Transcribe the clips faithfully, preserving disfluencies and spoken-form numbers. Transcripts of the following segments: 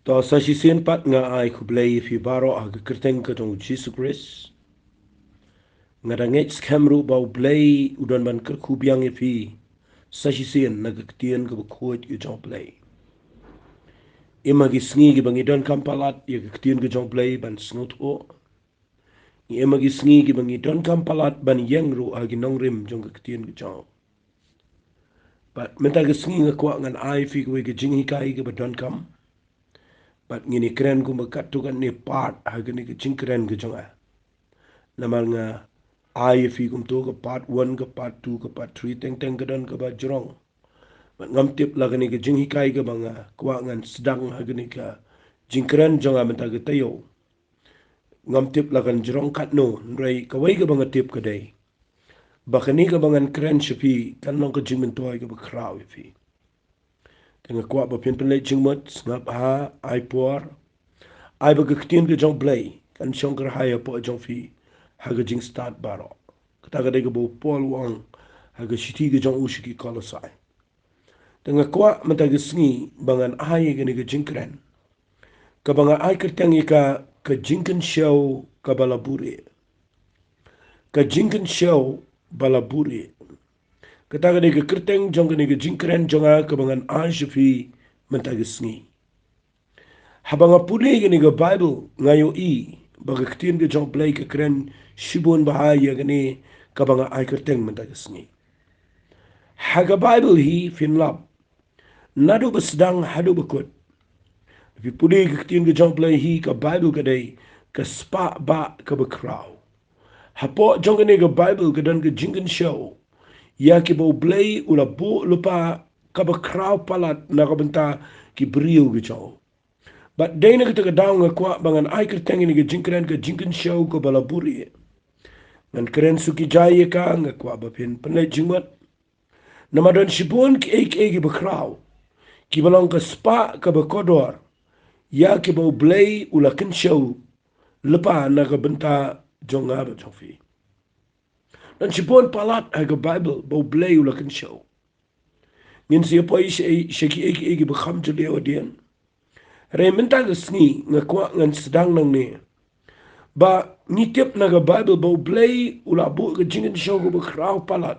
To sa shisien pat nga ai khublei ïa phi baroh ha ka kyrteng ka jong u Jisu Khrist. Nga da ngeit skhem ruh ba U Blei u don ban kyrkhu biang ïa phi sa shisien na ka ktien kaba khuid ka jong U Blei. Im ha ki sngi kiba ngi donkam palat ïa ka ktien ka jong U Blei ban sngewthuh. Ngi im ha ki sngi kiba ngi donkam palat ban ïeng ruh ha ki nongrim jong ka ktien ka jong U. Bad mynta ka sngi nga kwah ngan ai ïa phi kawei ka jinghikai kaba donkam. Bad ngin ïa kren kumba katto katne part ha kane ka jingkren ka jong nga. Namar nga ai ïa phi kumto ka part one, ka part two, ka part three, teng teng ka don kaba jrong. Bad ngam tip la kane ka jinghikai kaba nga kwah ngan sdang ha kane ka jingkren jong nga mynta ka taïew, ngam tip la kan jrong katno, hynrei kawei kaba nga tip ka dei ba kane kaba ngan kren sha phi kan long ka jingmyntoi kaba khraw ïa phi. Te nga kwah ba phin pynleit jingmut, sngap bha, ai por. Ai ba ka ktien ka jong U Blei kan shong kyrhai hapoh jong phi ha ka jingstad baroh. Kata ka dei kaba u Paul u ong ha ka shithi ka jong u sha ki Kolosai. Te nga kwah mynta ka sngi ba ngan ai ïa kane ka jingkren kaba nga ai kyrteng ïa ka, ka jingkynshew kaba la buhrieh. Ka jingkynshew ba la buhrieh. Kata ka dei ka kyrteng jong kane ka jingkren jong nga kaba ngan ai sha phi mynta ka sngi. Haba nga pule kane ka Baibl nga ïohi ba ka ktien ka jong U Blei ka kren shibun bha ïa kane kaba nga ai kyrteng mynta ka sngi. Ha ka Baibl hi phin lap, naduh ba sdang haduh ba kut, phi pule ka ktien ka jong U Blei hi, ka Baibl ka dei ka spah bah kaba khraw. Hapoh jong kane ka Baibl ka don ka jingkynshew ïa kiba U Blei u la buh lypa kaba khraw palat na ka bynta ki briew ki jong u. Bad dei na kata ka daw nga kwah ba ngan ai kyrteng ïa kane ka jingkren ka jingkynshew kaba la buhrieh. Ngan kren suki jai ïa ka, nga kwah ba phin pynleit jingmut. Namar don shibun kiei kiei kiba khraw kiba long ka spah kaba kordor ïa kiba U Blei u la kynshew lypa na ka bynta jong nga bad jong phi. Don shibun palat ha ka Baibl ba U Blei u la kynshew. Ngin sa ïa poi sha, sha kiei kiei kiba kham jylliew hadien. Hynrei mynta ka sngi nga kwah ngan sdang nangne ba ngi tip na ka Baibl ba U Blei u la buh ka jingkynshew kaba khraw palat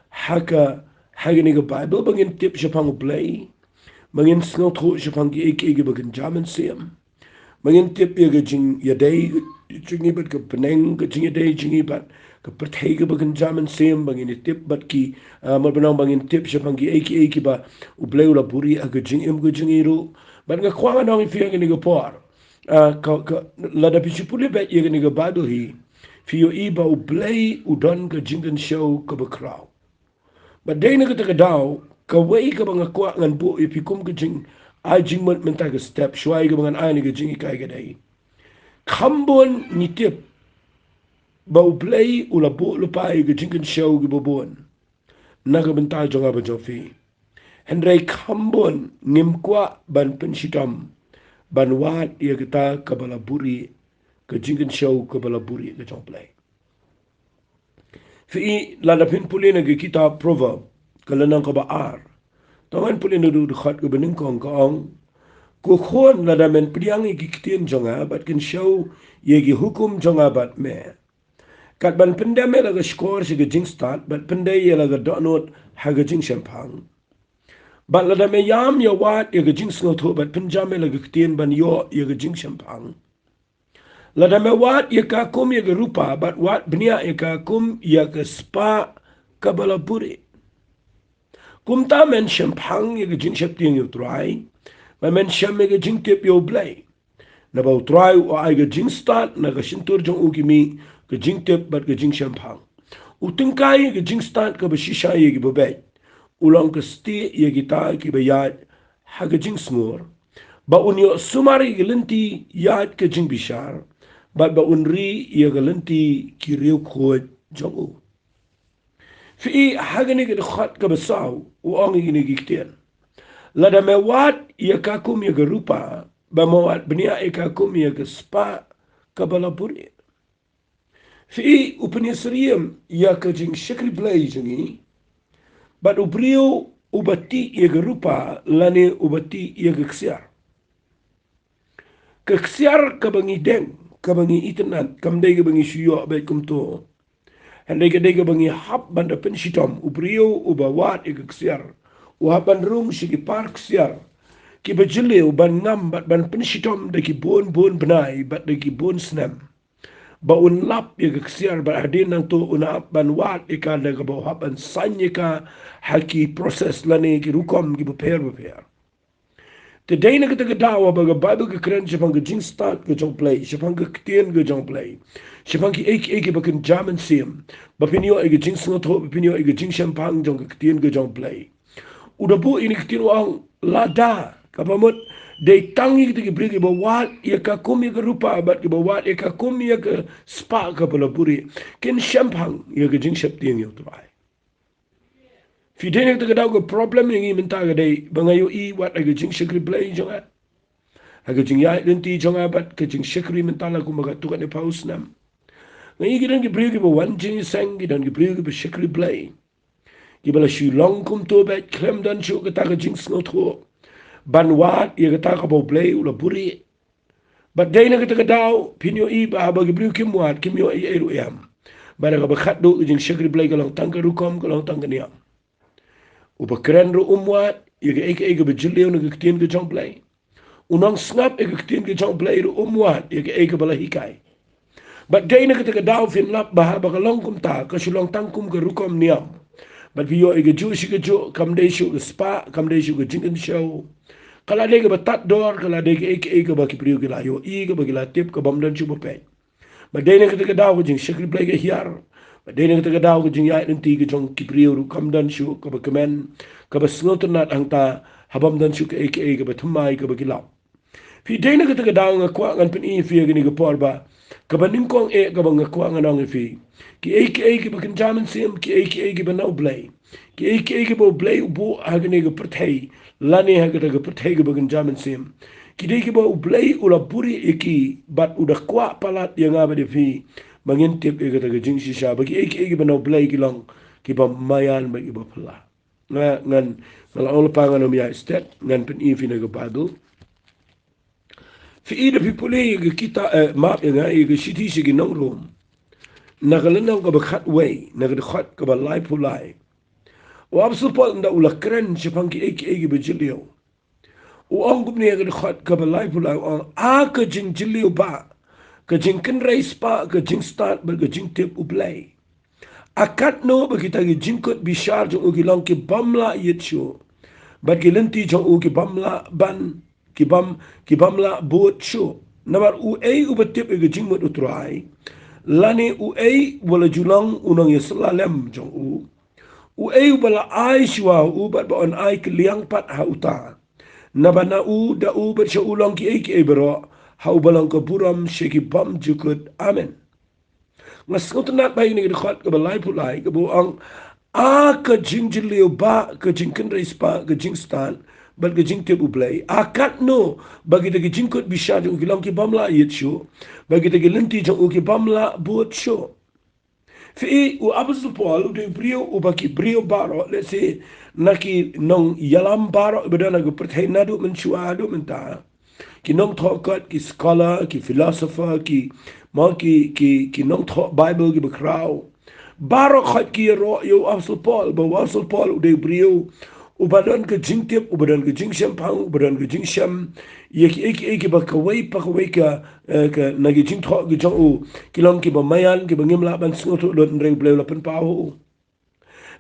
ha ka, ha kane ka Baibl ba ngin tip shaphang U Blei, ba ngin sngewthuh shaphang kiei kiei kiba kynja mynsiem, ba ngin tip ïa ka jingïadei jong ngi bad ka bneng, ka jingïadei jong ngi bad ka pyrthei kaba kynja mynsiem, ba ngin ïa tip bad ki, ah, mut ban ong ba ngin tip shaphang kiei kiei kiba U Blei u la buhrieh ha ka jingim ka jong ngi ruh. Bad nga kwah ngan ong ïa phi ha kane ka por, ah, ka, ka, lada phi shu pule beit ïa kane ka Baibl hi, phi ïohi ba U Blei u don ka jingkynshew kaba khraw. Bad dei na kata ka daw, kawei kaba nga kwah ngan buh ïa phi kum ka jing, ai jingmut mynta ka step, shuwa ïa kaba ngan ai ïa ka jinghikai ka dei, kham bun ngi tip ba U Blei u la buh lypa ïa ka jingkynshew kiba bun na ka bynta jong nga bad jong phi. Hynrei kham bun ngim kwah ban pynshitom ban wad ïa kata kaba la buhrieh, ka jingkynshew kaba la buhrieh ka jong U Blei. Phi i, lada phin pule na ka kitab Proverb, ka lynnong kaba ar, to ngan pule naduh dkhot kaba nyngkong, ka ong: Ko khun, lada men pdiang ïa ki ktien jong nga bad kynshew ïa ki hukum jong nga bad me, kat ban pyndem ïa la ka shkor sha ka jingstad bad pyndei ïa la ka dohnud ha ka jingshemphang, bad lada me ïam ïa wad ïa ka jingsngewthuh bad pynjam ïa la ka ktien ban ïoh ïa ka jingshemphang, lada me wad ïa ka kum ïa ka rupa bad wad bniah ïa ka kum ïa ka spah kaba la buhrieh, kumta men shemphang ïa ka jingsheptieng ïa U Trai, bad men shem ïa ka jingtip ïa U Blei. Naba U Trai u ai ka jingstad na ka shyntur jong u ki mih ka jingtip bad ka jingshemphang. U tyngkai ïa ka jingstad kaba shisha ïa kiba beit. U long ka stieh ïa kita kiba ïaid ha ka jingsngur, ba un ïohsumar ïa ka lynti ïaid ka jingbishar, bad ba un ri ïa ka lynti ki riewkhuid jong u. Phi i, ha kane ka dkhot kaba saw u ong ïa kine ki ktien: Lada me wad ïa ka kum ïa ka rupa, bad me wad bniah ïa ka kum ïa ka spah kaba la buhrieh. Phi i, u pynïasyriem ïa ka jingshakri Blei jong ngi, bad u briew uba tih ïa ka rupa lane uba tih ïa ka ksiar. Ka ksiar kaba ngi deng, kaba ngi itynnad, kam dei kaba ngi shu ïoh beit kumto. Hynrei ka dei kaba ngi hap ban da pynshitom, u briew uba wad ïa ka ksiar u hap ban rung sha ki par ksiar kiba jylliew ban ngam bad ban pynshitom da ki bun bun bnai bad da ki bun snem. Ba un lap ïa ka ksiar bad hadien nangto un hap ban wad ïa ka da kaba u hap ban saiñ ïa ka ha ki process lane ki rukom kiba pher bapher. Te dei na kata ka daw haba ka Baibl ka kren shaphang ka jingstad ka jong U Blei, shaphang ka ktien ka jong U Blei, shaphang kiei kiei kiba kynja mynsiem, ba phin ïoh ïa ka jingsngewthuh, ba phin ïoh ïa ka jingshemphang jong ka ktien ka jong U Blei. U da buh ïa kane ka ktien u ong lada, kaba mut dei tang ïa kita ki briew kiba wad ïa ka kum ïa ka rupa bad kiba wad ïa ka kum ïa ka spah kaba la buhrieh kin shemphang ïa ka jingsheptieng ïa U Trai. Phi dei na kata ka daw, ka problem ïa ngi mynta ka dei ba nga ïohi wat ha ka jingshakri Blei jong nga, ha ka jingïaid lynti jong nga bad ka jingshakri mynta la kumba katto katne phew snem. Nga ïohi ki don ki briew kiba wan jingïaseng, ki don ki briew kiba shakri Blei, kiba la shu long kumto beit khlem don shuh kata ka jingsngewthuh ban wad ïa kata kaba U Blei u la buhrieh. Bad dei na kata ka daw phin ïohi ba haba ki briew kim wad, kim ïohi ei ruh ïa. Bad da kaba khatduh ka jingshakri Blei ka long tang ka rukom, ka long tang ka niam. Uba kren ruh um wad ïa kaei kaei kaba jylliew na ka ktien ka jong U Blei. U nongsngap ïa ka ktien ka jong U Blei ruh um wad ïa kaei kaba la hikai. Bad dei na kata ka daw phin lap ba haba ka long kumta ka shu long tang kum ka rukom niam. Bad phi ïoh ïa kajuh shi kajuh, kam dei shuh ka spah, kam dei shuh ka jingkynshew. Ka la dei kaba tad dor, ka la dei kaei kaei kaba ki briew ki la ïohi, kaba ki la tip, kabym don shuh ba peit. Bad dei na kata ka daw ka jingshakri Blei ka hiar. Bad dei na kata ka daw ka jingïaid lynti ka jong ki briew ruh kam don shuh kaba kmen, kaba sngewtynnad hangta, habym don shuh kaei kaei kaba thymmai kaba ki lap. Phi dei na kata ka daw nga kwah ngan pyni ïa phi ha kane ka por ba kaba nyngkong eh kaba nga kwah ngan ong ïa phi, kiei kiei kiba kynja mynsiem, kiei kiei kiba na U Blei, kiei kiei kiba U Blei u buh ha kane ka pyrthei lane ha kata ka pyrthei kaba kynja mynsiem, ki dei kiba U Blei u la buhrieh ïa ki bad u da kwah palat ïa nga bad ïa phi ba ngin tip ïa kata ka jingshisha ba kiei kiei kiba na U Blei ki long kiba maïan bad kiba phylla. Nga, ngan, nga la ong lypa ngan ym ïaid stet, ngan pyni ïa phi na ka Baibl. Phi i da phi pule ïa ka kitab, eh, map ïa nga, ïa ka shithi sha ki nong Rom, na ka lynnong kaba khatwei, na ka dkhot kaba laiphew lai. U Apostol Paul ynda u la kren shaphang kiei kiei kiba jylliew, u ong kumne ha ka dkhot kaba laiphew lai, u ong, a ka jingjylliew bah, ka jingkynrei spah, ka jingstad bad ka jingtip U Blei, a katno ba kita ki jingkut bishar jong u ki long kibym lah ïit shuh, bad ki lynti jong u kibym lah ban, kibym, kibym lah bud shuh. Namar uei uba tip ïa ka jingmut U Trai, lane uei uba la ju long u nongïasylla lem jong u? Uei uba la ai shuwa ha u bad ba yn ai kylliang pat ha uta? Naba na u, da u bad sha u long kiei kiei baroh, ha uba long ka burom sha ki bymjukut. Amen. Nga sngewtynnad ba ïa kane ka dkhot kaba laiphew lai kaba u ong, a ka jingjylliew bah, ka jingkynrei spah, ka jingstad bad ka jingtip U Blei, a katno ba kita ki jingkut bishar jong u ki long kibym lah ïit shuh, ba kita ki lynti jong u kibym lah bud shuh. Phi i, u Apostol Paul u dei u briew uba ki briew baroh, let's say, na ki nongïalam baroh iba don ha ka pyrthei naduh mynshuwa haduh mynta, ki nongthoh kot, ki scholar, ki philosopher, ki, mo, ki, ki, ki nongthoh Baibl kiba khraw, baroh khoit ki ïaroh ïa u Apostol Paul, ba u Apostol Paul u dei u briew uba don ka jingtip, uba don ka jingshemphang, uba don ka jingshem ïa kiei kiei kiba kawei pa kawei ka, eh, ka, na ki jingthoh ki jong u ki long kiba maïan, kiba ngim lah ban sngewthuh lut, hynrei U Blei u la pynpaw ha u.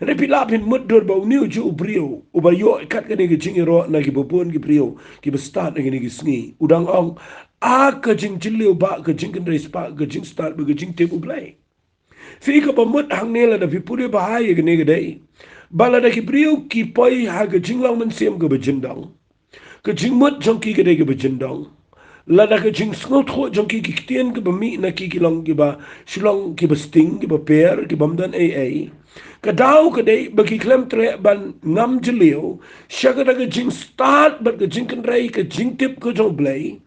Hynrei phi lah phin mutdur ba une u juh u briew uba ïoh kat kane ka jingïaroh na kiba bun ki briew kiba stad ha kine ki sngi, u dang ong, a ka jingjylliew bah, ka jingkynrei spah, ka jingstad bad ka jingtip U Blei. Phi i, kaba mut hangne lada phi pule bha ïa kane ka dei ba lada ki briew ki poi ha ka jinglong mynsiem kaba jyndong, ka jingmut jong ki ka dei kaba jyndong. Lada ka jingsngewthuh jong ki, ki ktien kiba mih na ki ki long kiba shlong, kiba sting, kiba pher, kibym don ei ei, ka daw ka dei ba ki khlem treh ban ngam jylliew sha kata ka jingstad bad ka jingkynrei, ka jingtip ka jong U Blei.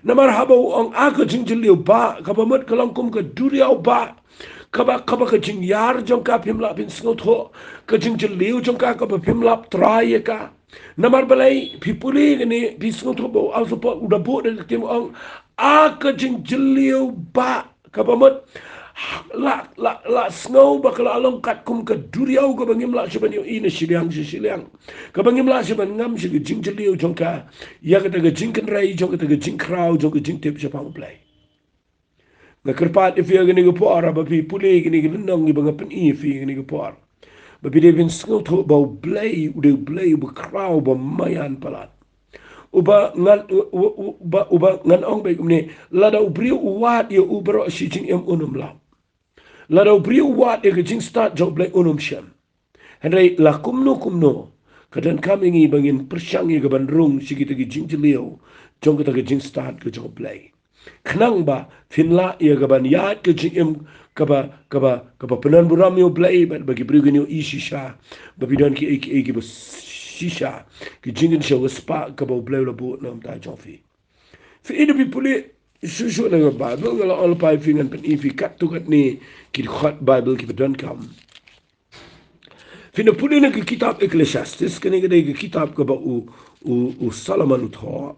Namar haba u ong a ka jingjylliew bah, kaba mut ka long kum ka duriaw bah, kaba, kaba ka jingïar jong ka phim lah phin sngewthuh, ka jingjylliew jong ka kaba phim lah trai ïa ka. Namar balei, phi pule kane, phi sngewthuh ba u Apostol Paul u da buh da ka ktien ong, a ka jingjylliew ba kaba mut la, la, la sngew ba ka la long katkum ka duriaw kaba ngim lah shuh ban ïohi na shiliang sha shiliang, kaba ngim lah shuh ban ngam sha ka jingjylliew jong ka ïa kata ka jingkynrei jong kata ka jingkhraw jong ka jingtip shaphang U Blei. Nga kyrpad ïa phi ha kane ka por, ba phi pule kane ka lynnong, ba nga pyni ïa phi ha kane ka por, ba phi dei phin sngewthuh ba U Blei u dei U Blei uba khraw, uba maïan palat, uba ngan, u-, u-, u-, uba, uba ngan ong beit kumne, lada u briew u wad ïa u baroh shi jingim un ym lap. Lada u briew u wad ïa ka jingstad jong U Blei un ym shem. Hynrei la kumno kumno, ka donkam ïa ngi ba ngin pyrshang ïa ka ban rung sha kita ki jingjylliew jong kata ka jingstad ka jong U Blei, khnang ba phin lah ïa ka ban ïaid ka jingim kaba, kaba, kaba pyndonburom ïa U Blei, bad ba ki briew kin ïohi shisha ba phi don kiei kiei kiba shisha, ki jingkynshew, ka spah kaba U Blei u la buh na ka bynta jong phi. Phi, ynda phi pule shuh shuh na ka Baibl, nga la ong lypa ïa phi, ngan pyni ïa phi katto katne ki dkhot Baibl kiba donkam. Phin da pule na ka kitab Ecclesiastes, kane ka dei ka kitab kaba u, u, u Solomon u thoh.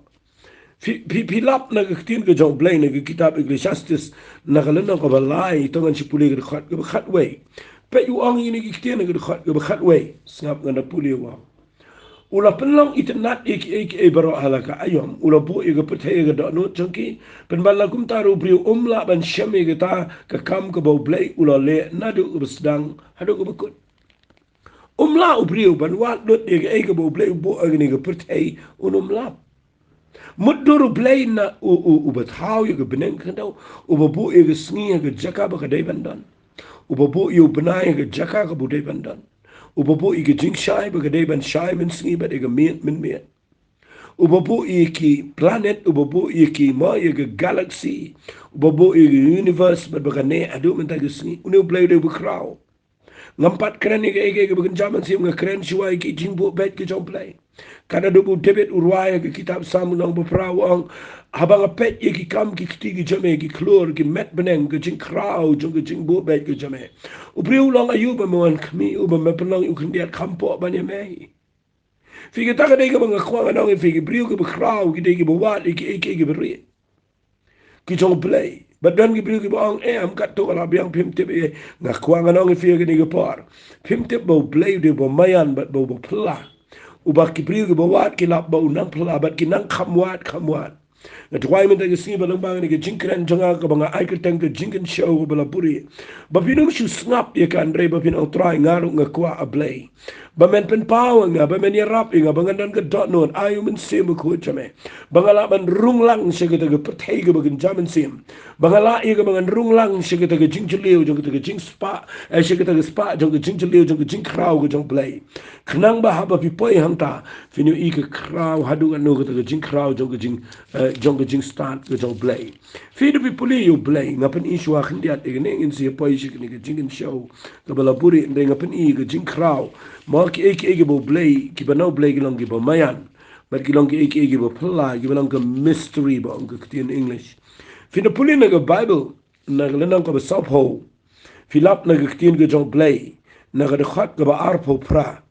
Phi, phi, phi lap na ka ktien ka jong U Blei na ka kitab Ecclesiastes, na ka lynnong kaba lai, to ngan shu pule ka dkhot kaba khatwei. Peit, u ong ïa kine ki ktien na ka dkhot kaba khatwei. Sngap, ngan da pule, u ong: U la pynlong itynnad ïa kiei kiei baroh ha la ka aïom. U la buh ïa ka pyrthei ha ka dohnud jong ki. Pynban la kumta ruh u briew um lah ban shem ïa kata ka kam kaba U Blei u la leh naduh kaba sdang haduh kaba kut. Um lah u briew ban wad lut ïa kaei kaba U Blei u buh ha kane ka pyrthei, un ym lap. Mutdur U Blei na u, u, uba thaw ïa ka bneng khyndew, uba buh ïa ka sngi ha ka jaka ba ka dei ban don, uba buh ïa u bnai ha ka jaka kaba u dei ban don, uba buh ïa ka jingshai ba ka dei ban shai mynsngi bad ïa ka miet mynmiet, uba buh ïa ki planet, uba buh ïa ki, mo, ïa ka galaxy, uba buh ïa ka universe bad ba ka neh haduh mynta ka sngi. Une U Blei u dei uba khraw. Ngam pat kren ïa kaei kaei kaba kynja mynsiem, nga kren shuwa ïa ki jingbuh beit ki jong U Blei. Katba u David u rwai ha ka kitab Salm lynnong ba phra, u ong: Haba nga peit ïa ki kam ki kti ki jong me, ki khlur, ki met bneng, ka jingkhraw jong ka jingbuh beit ka jong me, u briew u long aïu ba me wan khmih, uba me pynlong ïa u khyndiat kham poh ban ïa me? Phi, kata ka dei kaba nga kwah ngan ong ïa phi, ki briew kiba khraw ki dei kiba wad ïa kiei kiei kiba rieh ki jong U Blei. Bad don ki briew kiba ong, eh, em katto, ka la biang, phim tip, eh. Nga kwah ngan ong ïa phi ha kane ka por, phim tip ba U Blei u dei uba maïan bad ba uba phylla, uba ki briew kiba wad ki lap ba u nang phylla bad ki nang kham wad kham wad. Nga duwai mynta ka sngi ba lyngba kane ka jingkren jong nga kaba nga ai kyrteng ka jingkynshew kaba la buhrieh, ba phin ym shu sngap ïa ka, hynrei ba phin ong, Trai, nga ruh nga kwah, A Blei, ba men pynpaw ïa nga, ba men ïarap ïa nga, ba ngan don ka dohnud, ai U Mynsiem Bakhuid jong me, ba nga lah ban rung lang sha kata ka pyrthei kaba kynja mynsiem, ba nga lah ïa ka, ba ngan rung lang sha kata ka jingjylliew jong kata ka jingspah, eh, sha kata ka spah jong ka jingjylliew jong ka jingkhraw ka jong U Blei, khnang ba haba phi poi hangta, phin ïohi ka khraw haduh katno kata ka jingkhraw jong ka jing, eh, jong ka jingstad ka jong U Blei. Phi, da phi pule ïa U Blei, nga pyni shuwa khyndiat ïa kane, ngin sa poi sha kane ka jingkynshew kaba la buhrieh, hynrei nga pyni ïa ka jingkhraw. Mo, kiei kiei kiba U Blei, kiba na U Blei ki long kiba maïan, bad ki long kiei kiei kiba phylla, kiba long ka mystery ba ong ka ktien English. Phin da pule na ka Baibl, na ka lynnong kaba sawphew, phi lap na ka ktien ka jong U Blei, na ka dkhot kaba arphew phra,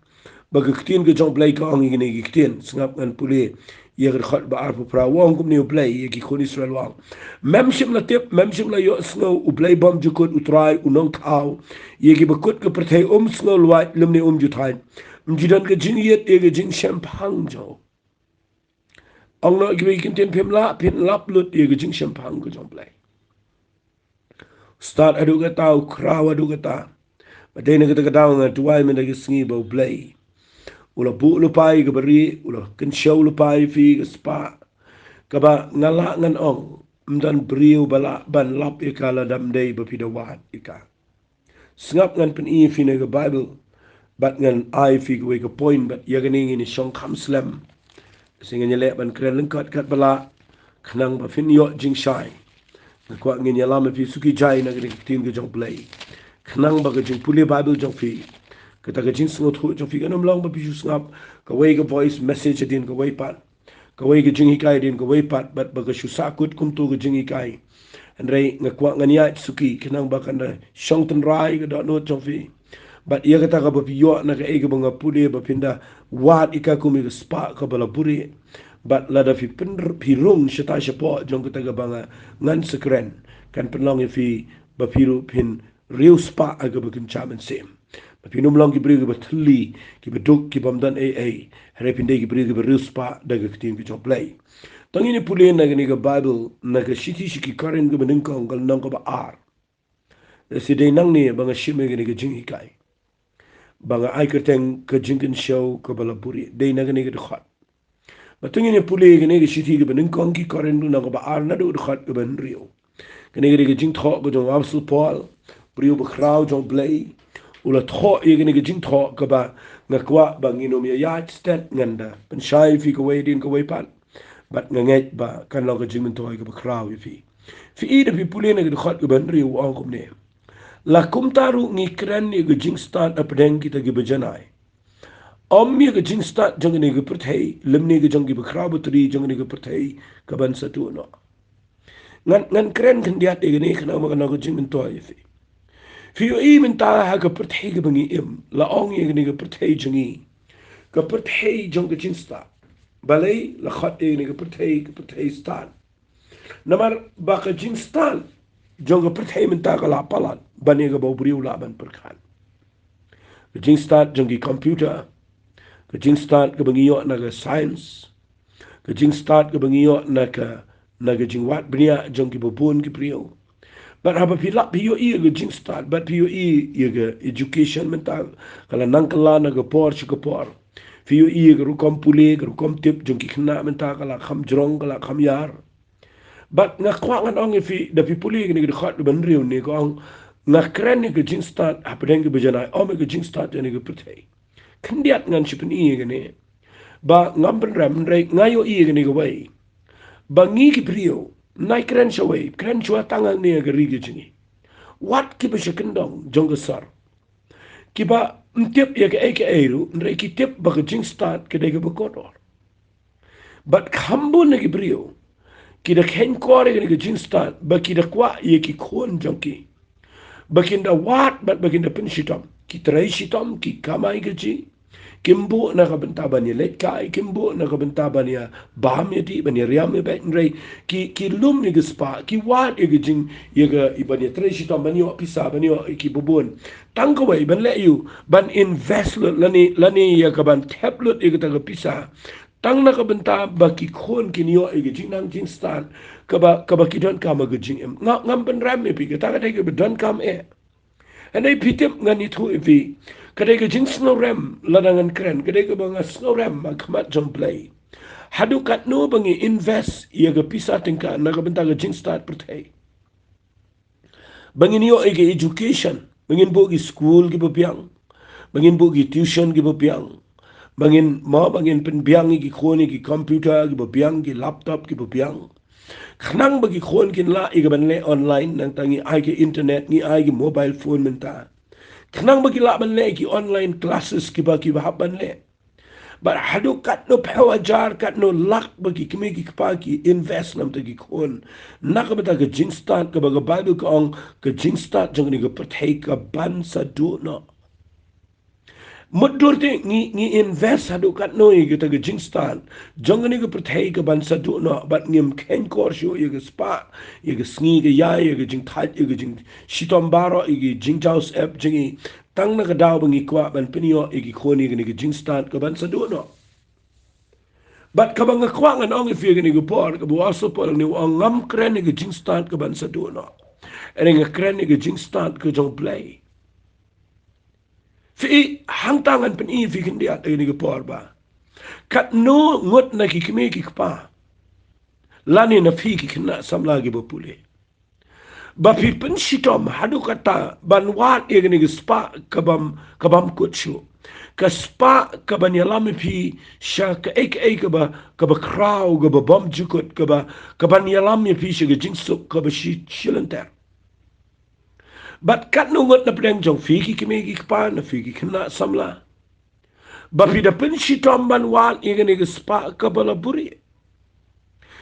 ba ka ktien ka jong U Blei ka ong ïa kine ki ktien. Sngap, ngan pule ïa ka dkhot ba arphew phra. U ong kumne U Blei ïa ki khun Israel, u ong: Mem shym la tip, mem shym la ïohsngew, U Blei bymjukut, U Trai U Nongthaw, ïa kiba kut ka pyrthei, um sngew lwait lymne um ju thait? Ym ju don ka jingïeit ïa ka jingshemphang jong u? Ong noh kiwei ki ktien: Phim lah phin lap lut ïa ka jingshemphang ka jong U Blei. Stad haduh katta, u khraw haduh katta. Bad dei na kata ka daw nga duwai mynta ka sngi ba U Blei u la buh lypa ïa kaba rieh, u la kynshew lypa ïa phi ka spah, kaba nga lah ngan ong, ym don briew ba lah ban lap ïa ka lada ym dei ba phi da wad ïa ka. Sngap, ngan pyni ïa phi na ka Baibl, bad ngan ai ïa phi kawei ka point, bad ïa kane ngin ïa shong kham slem. Shisha ngin ïa leh ban kren lyngkot katba lah, khnang ba phin ïoh jingshai. Nga kwah ngin ïalam ïa phi suki jai na ka ktien ka jong U Blei, khnang ba ka jingpule Baibl jong phi, kata ka jingsngewthuh jong phi, kan ym long ba phi shu sngap kawei ka voice message hadien kawei pat, kawei ka jinghikai hadien kawei pat, bad ba ka shu sahkut kumto ka jinghikai. Hynrei nga kwah ngan ïaid suki khnang ba kan da shong tynrai ka dohnud jong phi. Bad ïa kata kaba phi ïoh na kaei kaba nga pule ba phin da wad ïa ka kum ïa ka spah kaba la buhrieh. Bad lada phi pyn, phi rung shata shapoh jong kata kaba nga, ngan sa kren, kan pynlong ïa phi ba phi ruh phin riewspah ha kaba kynja mynsiem. Ba phin ym long ki briew kiba thylli, kiba duk, kibym don ei ei. Hynrei phin dei ki briew kiba riewspah da ka ktien ka jong U Blei. To ngin ïa pule na kane ka Baibl, na ka shithi sha ki Korinth kaba nyngkong, ka lynnong kaba ar. Te shi dei nangne ba nga shim ïa kane ka jinghikai, ba nga ai kyrteng ka jingkynshew kaba la buhrieh, dei na kane ka dkhot. Ba to ngin ïa pule ïa kane ka shithi kaba nyngkong ki Korinth, lynnong kaba ar, naduh dkhot kaba hynriew. Kane ka dei ka jingthoh ka jong u Apostol Paul, briew bakhraw jong U Blei. U la thoh ïa kane ka jingthoh kaba nga kwah ba ngin ym ïa ïaid stet, ngan da pynshai ïa phi kawei hadien kawei pat. Bad nga ngeit ba kan long ka jingmyntoi kaba khraw ïa phi. Phi i, da phi pule na ka dkhot kaba hynriew, u ong kumne: La kumta ruh ngi kren ïa ka jingstad hapdeng kita kiba janai, ym ïa ka jingstad jong kane ka pyrthei, lymne ka jong ki bakhraw batri jong kane ka pyrthei kaban sa duh noh. Ngan, ngan kren khyndiat ïa kane khnang ba kan long ka jingmyntoi ïa phi. Phi ïohi mynta ha ka pyrthei kaba ngi im, la ong ïa kane ka pyrthei jong ngi, ka pyrthei jong ka jingstad. Balei la khot ïa kane ka pyrthei ka pyrthei stad? Namar ba ka jingstad jong ka pyrthei mynta ka la palat ban ïa kaba u briew lah ban pyrkhat. Ka jingstad jong ki computer, ka jingstad kaba ngi ïoh na ka science, ka jingstad kaba ngi ïoh na ka, na ka jingwad bniah jong kiba bun ki briew. Bad haba phi lap phi ïohi ïa ka jingstad, bad phi ïohi ïa ka education mynta ka la nang kylla na ka por sha ka por. Phi ïohi ïa ka rukom pule, ka rukom tip jong ki khynnah mynta ka la kham jrong, ka la kham ïar. Bad nga kwah ngan ong ïa phi, da phi pule ïa kane ka dkhot kaba hynriew ne ka ong, nga kren ïa ka jingstad hapdeng kiba janai, ym ïa ka jingstad jong kane ka pyrthei. Khyndiat ngan shu pyni ïa kane, ba ngam pynrem, hynrei nga ïohi ïa kane kawei, ba ngi ki briew, nai kren shawei, kren shuwa tang hangne ha ka ri ka jong ngi, wat kiba sha kyndong jong ka sor, kiba ym tip ïa kaei kaei ruh, hynrei ki tip ba ka jingstad ka dei kaba kordor. Bad kham bun na ki briew ki da kheiñkor ïa kane ka jingstad, ba ki da kwah ïa ki khun jong ki ba kin da wad bad ba kin da pynshitom. Ki trei shitom, ki kamai kajih. Kim buh na ka bynta ban ïaleit kai, kim buh na ka bynta ban ïabam ïadih, ban ïariam ïabeit, hynrei ki, ki lum ïa ka spah, ki wad ïa ka jing, ïa ka, ïa ban ïatrei shitom, ban ïoh pisa, ban ïoh ïa kiba bun. Tang kawei ban leh ïa u, ban invest lut lane, lane ïa ka ban thep lut ïa kata ka pisa, tang na ka bynta ba ki khun kin ïoh ïa ka jingnang jingstad kaba, kaba ki donkam ha ka jingim. Nga, ngam pynrem ïa phi, kata ka dei kaba donkam eh. Hynrei phi tip, ngan ïathuh ïa phi, ka dei ka jingsngewrem lada ngan kren, ka dei kaba nga sngewrem ha khmat jong U Blei. Haduh katno ba ngi invest ïa ka pisa tyngka na ka bynta ka jingstad pyrthei, ba ngin ïoh ïa ka education, ba ngin buh ki skul kiba biang, ba ngin buh ki tuition kiba biang, ba ngin, mo, ba ngin pynbiang ïa ki khun ïa ki computer kiba biang, ki laptop kiba biang, khnang ba ki khun kin lah ïa ka ban leh online, nangta ngi ai ka internet, ngi ai ki mobile phone mynta, khnang ba ki lah ban leh ïa ki online classes kiba, kiba hap ban leh. Bad haduh katno phew hajar, katno lak ba ki kmie ki kpa ki invest na bynta ki khun, na ka bynta ka jingstad kaba ka Baibl ka ong, ka jingstad jong kane ka pyrthei kaban sa duh noh. Mutdur te ngi, ngi invest haduh katno ïa kata ka jingstad jong kane ka pyrthei kaban sa duh noh, bad ngim kheiñkor shuh ïa ka spah, ïa ka sngi ka ïai, ïa ka jingthait, ïa ka jingshitom baroh, ïa ka jingjaw syep jong ngi, tang na ka daw ba ngi kwah ban pynïoh ïa ki khun ïa kane ka jingstad kaban sa duh noh. Bad kaba nga kwah ngan ong ïa phi ha kane ka por, kaba u Apostol Paul u ong, ngam kren ïa ka jingstad kaban sa duh noh, hynrei nga kren ïa ka jingstad ka jong U Blei. Phi i, hangta ngan pyni ïa phi khyndiat ha kane ka por ba katno ngut na ki kmie ki kpa, lane na phi ki khynnah samla kiba pule, ba phi pynshitom haduh katta ban wad ïa kane ka spah kabym, kabym kut shuh. Ka spah kaban ïalam ïa phi sha kaei kaei kaba, kaba khraw, kaba bymjukut, kaba, kaban ïalam ïa phi sha ka jingsuk kaba shi, shilynter. Bad katno ngut na pdeng jong phi ki kmie ki kpa, na phi ki khynnah samla, ba phi da pynshitom ban wad ïa kane ka spah kaba la buhrieh.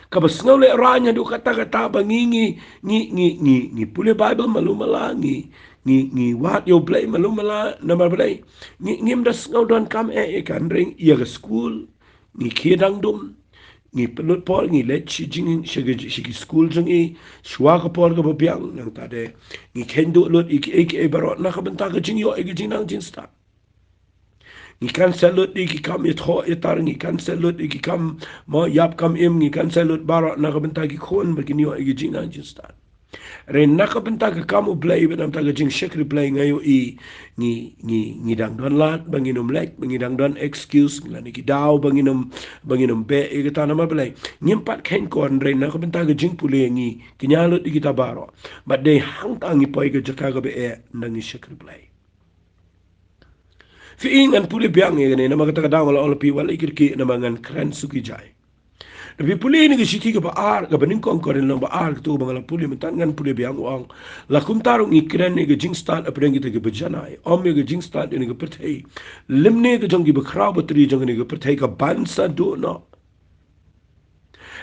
Kaba sngew lehrain haduh katta katta ba ngi, ngi, ngi, ngi, ngi, ngi pule Bible malu mala, ngi, ngi, ngi wad ïa U Blei malu mala, namar balei? Ngi, ngim da sngew donkam eh, eh, kan ring ïa ka skul, ngi khie dang dum, ngi pynlut por, ngi leit shi jing, shi ki, shi ki skul jong ngi, shuwa ka por kaba biang, nangta de ngi kheiñ duh lut ïa ki, ïa ki, ïa baroh na ka bynta ka jingïoh ïa ka jingnang jingstad. Ngi cancel lut ïa ki kam ïathoh ïatar, ngi cancel lut ïa ki kam mo ïap kam im, ngi cancel lut baroh na ka bynta ki khun ba kin ïoh ïa ka jingnang jingstad. Hynrei na ka bynta ka kam U Blei bad na ka bynta ka jingshakri Blei nga ïohi ngi, ngi, ngi dang don lad ba ngin ym leit, ba ngi dang don excuse, lane ki daw ba ngin ym, ba ngin ym beh ïa kata, namar balei? Ngim pat kheiñ kor, hynrei na ka bynta ka jingpule ngi kñia lut ïa kita baroh. Bad dei hangta ngi poi ka jaka kaba eh, nda ngi shakri Blei. Phi i, ngan pule biang ïa kane, namar kata ka daw nga la ong ïa phi wat leh kyrkieh, namar ngan kren suki jai. Da phi pule ïa kane ka shithi kaba ar, kaba nyngkong Korinth lynnong ba ar, katto ba nga la pule mynta, ngan pule biang, u ong: La kumta ruh ngi kren ïa ka jingstad hapdeng kita kiba janai, ym ïa ka jingstad jong kane ka pyrthei, lymne ka jong ki bakhraw batri jong kane ka pyrthei ka ban sa duh noh.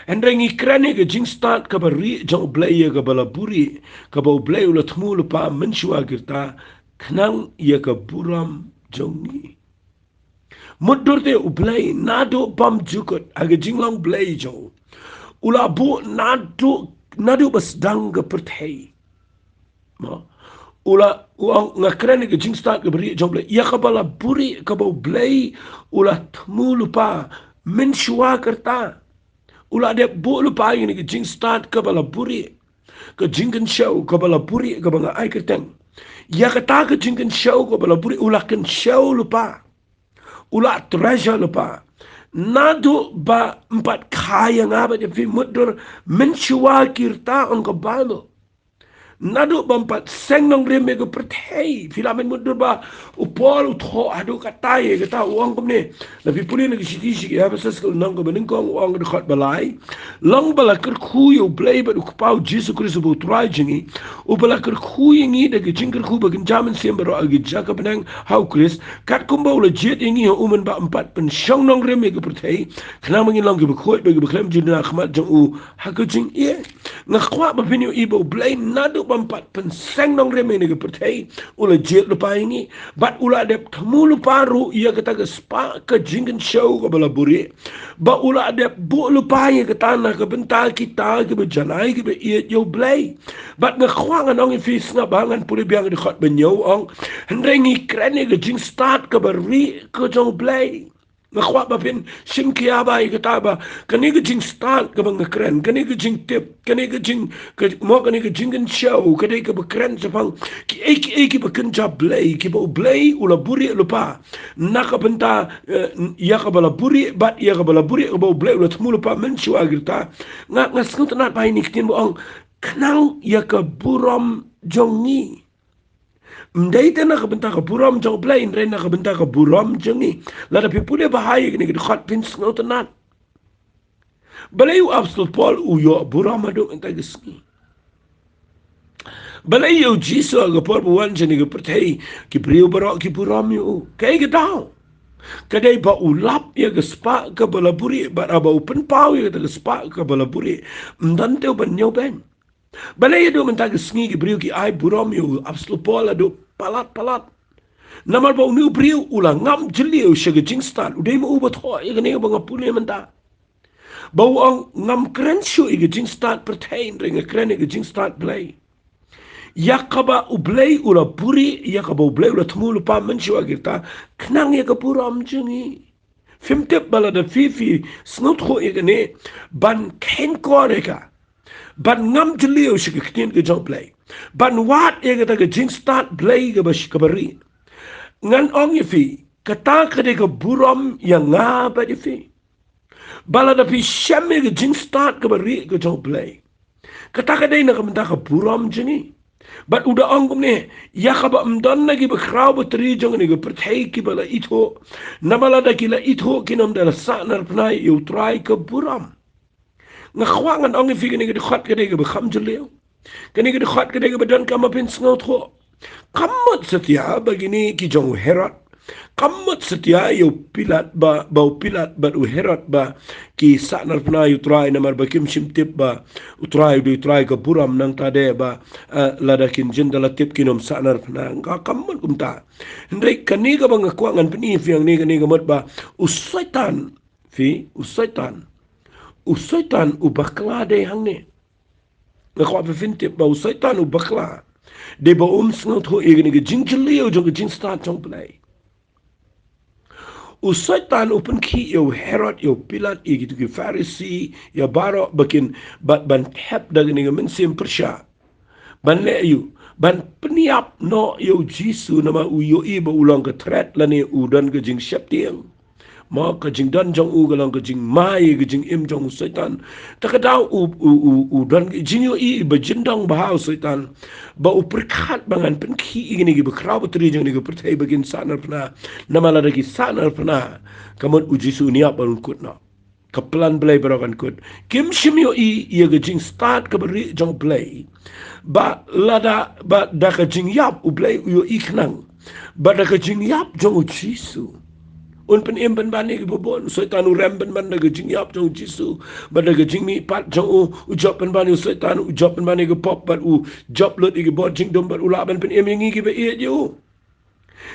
Hynrei ngi kren ïa ka jingstad kaba rieh jong U Blei, ïa kaba la buhrieh, kaba U Blei u la thmu lypa mynshuwa ki rta, khnang ïa ka burom jong ngi. Mutdur te U Blei naduh bymjukut ha ka jinglong Blei jong u, u la buh naduh, naduh ba sdang ka pyrthei. Mo. U la, u ong, nga kren ïa ka jingstad kaba rieh jong U Blei, ïa kaba la buhrieh, kaba U Blei u la thmu lypa mynshuwa ki rta. U la dep buh lypa ïa kane ka jingstad kaba la buhrieh, ka jingkynshew kaba la buhrieh kaba nga ai kyrteng. Ïa kata ka jingkynshew kaba la buhrieh u la kynshew lypa, u la treasure lypa. Naduh ba ym pat kha ïa nga bad ïa phi, mutdur, mynshuwa ki rta, ong ka Baibl. Naduh bym pat seng nongrim ïa ka pyrthei. Phi lah ban mutdur ba u Paul u thoh haduh katta ïa kata, u ong kumne. Lada phi pule na ka shithi sha ki Ephesus ka lynnong kaba nyngkong, u ong ka dkhot ba lai: Long ba la kyrkhu ïa U Blei bad U Kpa U Jisu Khrist uba U Trai jong ngi, uba la kyrkhu ïa ngi da ka jingkyrkhu ba kynja mynsiem baroh ha ka jaka bneng ha U Khrist, katkum ba u la jied ïa ngi ha u mynba ym pat pynshong nongrim ïa ka pyrthei, khnang ba ngin long kiba khuid bad kiba khlem ju duna ha khmat jong u ha ka jingïeit. Nga kwah ba phin ïohi ba U Blei naduh bym pat pynseng nongrim ïa kane ka pyrthei, u la jied lypa ïa ngi. Bad u la dep thmu lypa ruh ïa kata ka spah ka jingkynshew kaba la buhrieh, ba u la dep buh lypa ïa kata na ka bynta kita kiba janai, kiba ïeit ïa U Blei. Bad nga kwah ngan ong ïa phi, sngap bha, ngan pule biang ka dkhot ba hynñiew, u ong: Hynrei ngi kren ïa ka jingstad kaba rieh ka jong U Blei. Nga kwah ba phin shim khia bha ïa kata ba kane ka jingstad kaba nga kren, kane ka jingtip, kane ka jing, ka, mo, kane ka jingkynshew, ka dei kaba kren shaphang kiei kiei kiba kynja Blei, kiba U Blei u la buhrieh lypa na ka bynta, eh, ïa kaba la buhrieh, bad ïa kaba la buhrieh kaba U Blei u la thmu lypa mynshuwa ki rta. Nga, nga sngewtynnat ba ïa kane ka ktien ba ong, khnang ïa ka burom jong ngi. Ym dei te na ka bynta ka burom jong U Blei, hynrei na ka bynta ka burom jong ngi. Lada phi pule bha ïa kane ka dkhot phin sngewtynnat. Balei u Apostol Paul u ïoh burom haduh mynta ka sngi? Balei ïa U Jisu ha ka por ba u wan sha kane ka pyrthei ki briew baroh ki burom ïa u? Kaei ka daw? Ka dei ba u lap ïa ka spah kaba la buhrieh, bad haba u pynpaw ïa kata ka spah kaba la buhrieh, ym don te u ban ñiewbeiñ. Balei haduh mynta ka sngi ki briew ki ai burom ïa u Apostol Paul haduh palat palat? Namar ba une u briew u la ngam jylliew sha ka jingstad, u dei ma u ba thoh ïa kane ba nga pule mynta. Ba u ong, ngam kren shuh ïa ka jingstad pyrthei, hynrei nga kren ïa ka jingstad Blei. Ïa kaba U Blei u la buhrieh, ïa kaba U Blei u la thmu lypa mynshuwa ki rta, khnang ïa ka burom jong ngi. Phim tip ba lada phi, phi sngewthuh ïa kane, ban kheiñ kor ïa ka, ban ngam jylliew sha ka ktien ka jong U Blei, ban wad ïa kata ka jingstad Blei kaba sh-, kaba rieh. Ngan ong ïa phi, kata ka dei ka burom ïa nga bad ïa phi. Ba lada phi shem ïa ka jingstad kaba rieh ka jong U Blei, kata ka dei na ka bynta ka burom jong ngi. Bad u da ong kumne, ïa kaba ym don na ki bakhraw batri jong kane ka pyrthei kiba la ithuh. Namar lada ki la ithuh kin ym da la sah na bnai ïa U Trai ka burom. Nga kwah ngan ong ïa phi, kane ka dkhot ka dei kaba kham jylliew. Kane ka dkhot ka dei kaba donkam ba phin sngewthuh. Kam mut satia ba kine ki jong u Herod, Kam mut satia ïa u Pilat ba, ba u Pilat bad u Herod ba ki sahnarphna ïa u Trai namar ba kim shym tip ba u Trai u dei u Trai ka burom, nangta de ba, eh, lada kin jin da la tip kin ym sahnarphna. Nga kam mut kumta. Hynrei kane kaba nga kwah ngan pyni ïa phi hangne, kane ka mut ba u Soitan, phi, u Soitan, u Soitan u bakla dei hangne. Nga kwah phi phin tip ba u Soitan u bakla dei ba um sngewthuh ïa kane ka jingjylliew jong ka jingstad jong U Blei. U Soitan u pynkhih ïa u Herod, ïa u Pilat, ïa kito ki Pharisi, ïa baroh ba kin, bad ban thep da kane ka mynsiem pyrshah, ban leh ïa u, ban pynïap noh ïa u Jisu namar u ïohi ba u long ka threat lane u don ka jingsheptieng. Mo, ka jingdon jong u ka long ka jingma ïa ka jingim jong u Soitan. Ta ka daw u, u, u, u don ka jingïohi ba jyndong bha u Soitan, ba u pyrkhat ba ngan pynkhih ïa kine kiba khraw batri jong kane ka pyrthei ba kin sahnarphna. Namar lada ki sahnarphna, ka mut u Jisu un ïap bad un kut noh. Ka plan Blei baroh kan kut. Kim shym ïohi ïa ka jingstad kaba rieh jong U Blei. Ba lada, ba da ka jingïap U Blei u ïohi khnang. Ba da ka jingïap jong u Jisu un pynim pynban ïa kiba bun. U Soitan u rem pynban da ka jingïap jong u Jisu. Ba da ka jingmihpat jong u, u jop pynban ïa u Soitan, u jop pynban ïa ka pop, bad u jop lut ïa ki bor jingdum, bad u lah ban pynim ïa ngi kiba ïeit ïa u.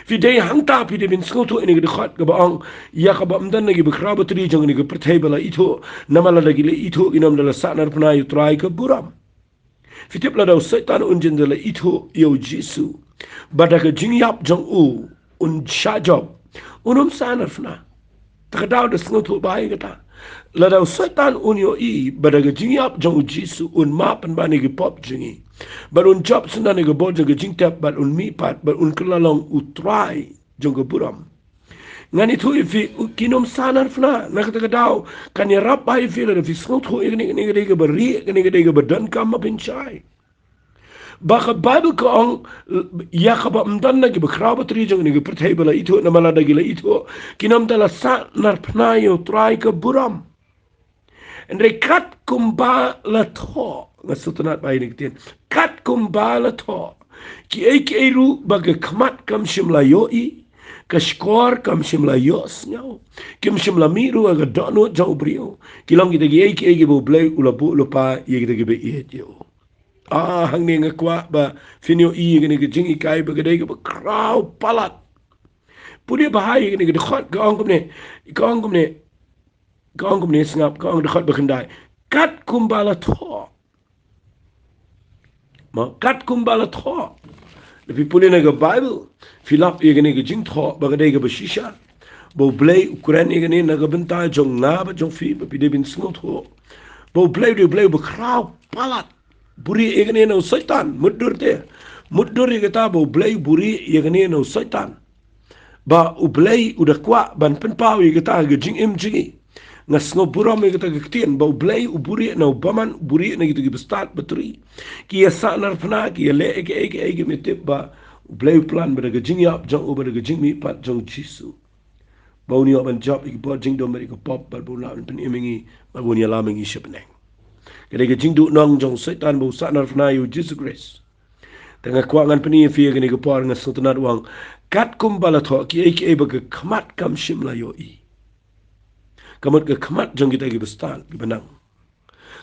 Phi dei hangta phi dei ban sngewthuh ïa kane ka dkhot kaba ong, ïa kaba ym don na kiba khraw batri jong kane ka pyrthei ba la ithuh, namar lada ki la ithuh kin ym da la sahnarphna ïa u Trai ka burom. Phi tip lada u Soitan un jin da la ithuh ïa u Jisu, ba da ka jingïap jong u un shah jop, un ym sahnarphna. Ta ka daw da sngewthuh bha ïa kata. Lada u Soitan un ïohi ba da ka jingïap jong u Jisu un map pynban ïa ki pop jong ngi, bad un jop syndon ïa ka bor jong ka jingtep, bad un mihpat, bad un kylla long u Trai jong ka burom, ngan ïathuh ïa phi, u, kin ym sahnarphna. Na kata ka daw kan ïarap bha ïa phi lada phi sngewthuh ïa kane, kane ka dei kaba rieh, kane ka dei kaba donkam, ma pynshai. Ba ka Baibl ka ong, ïa kaba ym don na kiba khraw batri jong kane ka pyrthei ba la ithuh, namar lada ki la ithuh kin ym da la sahnarphna ïa u Trai ka burom. Hynrei katkum ba la thoh, nga sngewtynnat bha ïa kane ka ktien, katkum ba la thoh, kiei kiei ruh ba ka khmat kam shym la ïohi, ka shkor kam shym la ïohsngew, kim shym la mih ruh ha ka dohnud jong u briew, ki long kita kiei kiei kiba U Blei u la buh lypa ïa kita kiba ïeit ïa u. Ah, hangne nga kwah ba phin ïohi ïa kane ka jinghikai ba ka dei kaba khraw palat. Pule bha ïa kane ka dkhot, ka ong kumne, ka ong kumne, ka ong kumne, sngap, ka ong dkhot ba khyndai, katkum ba la thoh. Ma, katkum ba la thoh. Lada phi pule na ka Baibl, phi lap ïa kane ka jingthoh ba ka dei kaba shisha. Ba U Blei u kren ïa kane na ka bynta jong nga bad jong phi, ba phi dei ban sngewthuh ba U Blei u dei U Blei uba khraw palat. Buhrieh ïa kane na u Soitan, mutdur te. Mutdur ïa kata ba U Blei u buhrieh ïa kane na u Soitan. Ba U Blei u da kwah ban pynpaw ïa kata ha ka jingim jong ngi. Nga sngewburom ïa kata ka ktien ba U Blei u buhrieh na u bymman, u buhrieh na kito kiba stad batri. Ki ïa sahnarphna, ki ïa leh ïa kiei kiei kim tip ba U Blei u plan ba da ka jingïap jong u, ba da ka jingmihpat jong u Jisu, ba un ïoh ban jop ïa ki bor jingdum bad ïa ka pop, bad ba un lah ban pynim ïa ngi, bad ba un ïalam ïa ngi sha bneng. Ka dei ka jingduhnong jong u Soitan ba u sahnarphna ïa u Jisu Khrist. Te nga kwah ngan pyni ïa phi ïa kane ka por, nga sngewtynnat, u ong, katkum ba la thoh, kiei kiei ba ka khmat kam shym la ïohi, ka mut ka khmat jong kita kiba stad, kiba nang,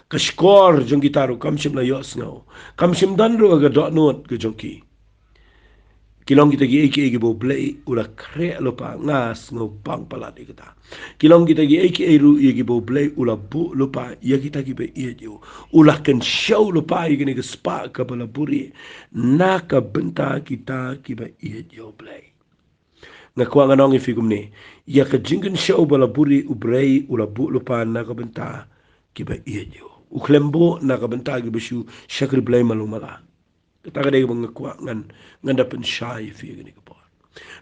ka shkor jong kita ruh kam shym la ïohsngew, kam shym don ruh ha ka dohnud ka jong ki, ki long kita kiei kiei kiba U Blei u la khreh lypa. Nga sngewbang palat ïa kata. Ki long kita kiei kiei ruh ïa kiba U Blei u la buh lypa ïa kita kiba ïeit ïa u. U la kynshew lypa ïa kane ka spah kaba la buhrieh na ka bynta kita kiba ïeit ïa U Blei. Nga kwah ngan ong ïa phi kumne, ïa ka jingkynshew ba la buhrieh U Blei u la buh lypa na ka bynta kiba ïeit ïa u. U khlem buh na ka bynta kiba shu shakri Blei malu mala. Kata ka dei kaba nga kwah ngan, ngan da pynshai ïa phi ïa kane ka por.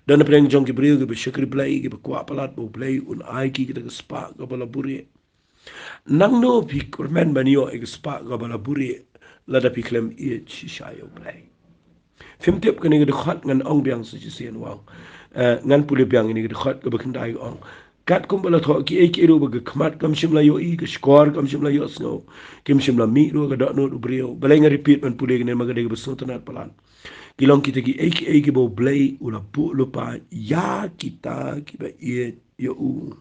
Don hapdeng jong ki briew kiba shakri Blei, kiba kwah palat ba U Blei un ai ki kita ka spah kaba la buhrieh. Nangno phi kyrmen ban ïoh ïa ka spah kaba la buhrieh lada phi khlem ïeit shisha ïa U Blei? Phim tip, kane ka dkhot ngan ong biang sa shisien, u ong. Eh, ngan pule biang ïa kane ka dkhot kaba khyndai, ka ong, katkum ba la thoh, kiei kiei ruh ba ka khmat kam shym la ïohi, ka shkor kam shym la ïohsngew, kim shym la mih ruh ha ka dohnud u briew. Balei nga repeat ban pule kane? Namar ka dei kaba sngewtynnat palat. Ki long kita ki ei ki ei kiba U Blei u la buh lypa ïa kita kiba ïeit ïa u.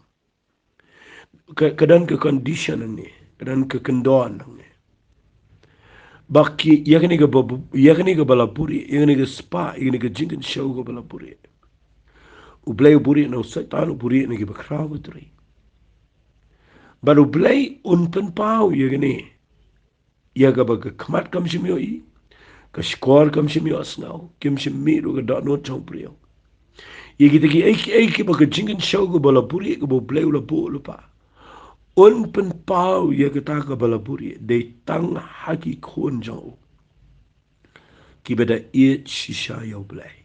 Ka, ka don ka condition hangne, ka don ka kyndon hangne. Ba ki, ïa kane kaba, ïa kane kaba la buhrieh, ïa kane ka spah, ïa kane ka jingkynshew kaba la buhrieh, U Blei u buhrieh na u Soitan, u buhrieh na kiba khraw ka tri. Bad U Blei un pynpaw ïa kane, ïa kaba ka khmat kam shym ïohi, ka shkor kam shym ïohsngew, kim shym mih ruh ka dohnud jong u briew. Ïa kita ki ei ki ei kiba ka jingkynshew kaba la buhrieh kaba U Blei u la buh lypa, un pynpaw ïa kata kaba la buhrieh dei tang ha ki khun jong u kiba da ïeit shisha ïa U Blei.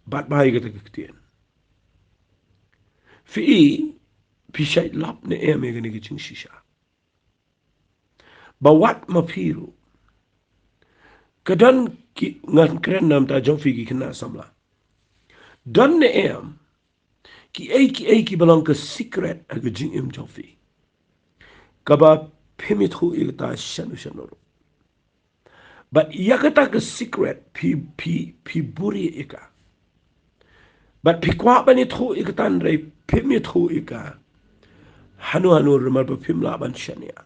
Bad ba ïa kata ka ktien, phi i, phi shait lap ne em ïa kane ka jingshisha? Ba wat ma phi ruh, ka don ki, ngan kren na bynta jong phi ki khynnah samla, don ne em ki ei ki ei kiba long ka secret ha ka jingim jong phi, kaba phim ithuh ïa kata shano shano ruh? Bad ïa kata ka secret phi, phi, phi buhrieh ïa ka. Bad phi kwah ban ithuh ïa kata, hynrei phim ithuh ïa ka hano hano namar ba phim lah ban shaniah.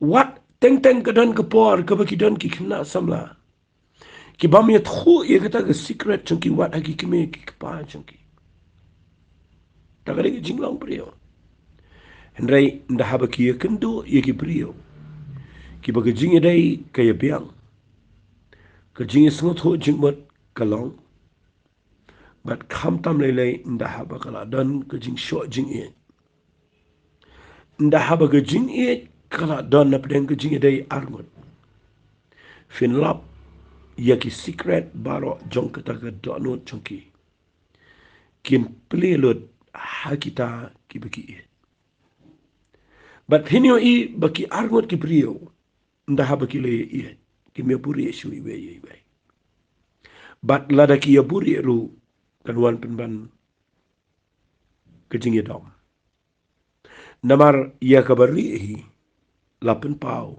Wat teng teng ka don ka por kaba ki don ki khynnah samla ki bym ïathuh ïa kata ka secret jong ki wat ha ki kmie ki kpa jong ki. Ta ka dei ka jinglong briew. Hynrei ynda haba ki ïakynduh ïa ki briew kiba ka jingïadei ka ïabiang, ka jingïasngewthuh jingmut ka long. Bad khamtam lei lei ynda haba ka la don ka jingshoh jingïeit, ynda haba ka jingïeit ka la don na pdeng ka jingïadei arngut, phin lap ïa ki secret baroh jong kata ka dohnud jong ki kin plie lut ha kita kiba ki ïeit. Bad phin ïohi ba ki arngut ki briew, ynda haba ki la ïeit, kim ïabuhrieh shuh iwei ïa iwei. Bad lada ki ïabuhrieh ruh, kan wan pynban ka jingïadom. Namar ïa kaba rieh hi la pynpaw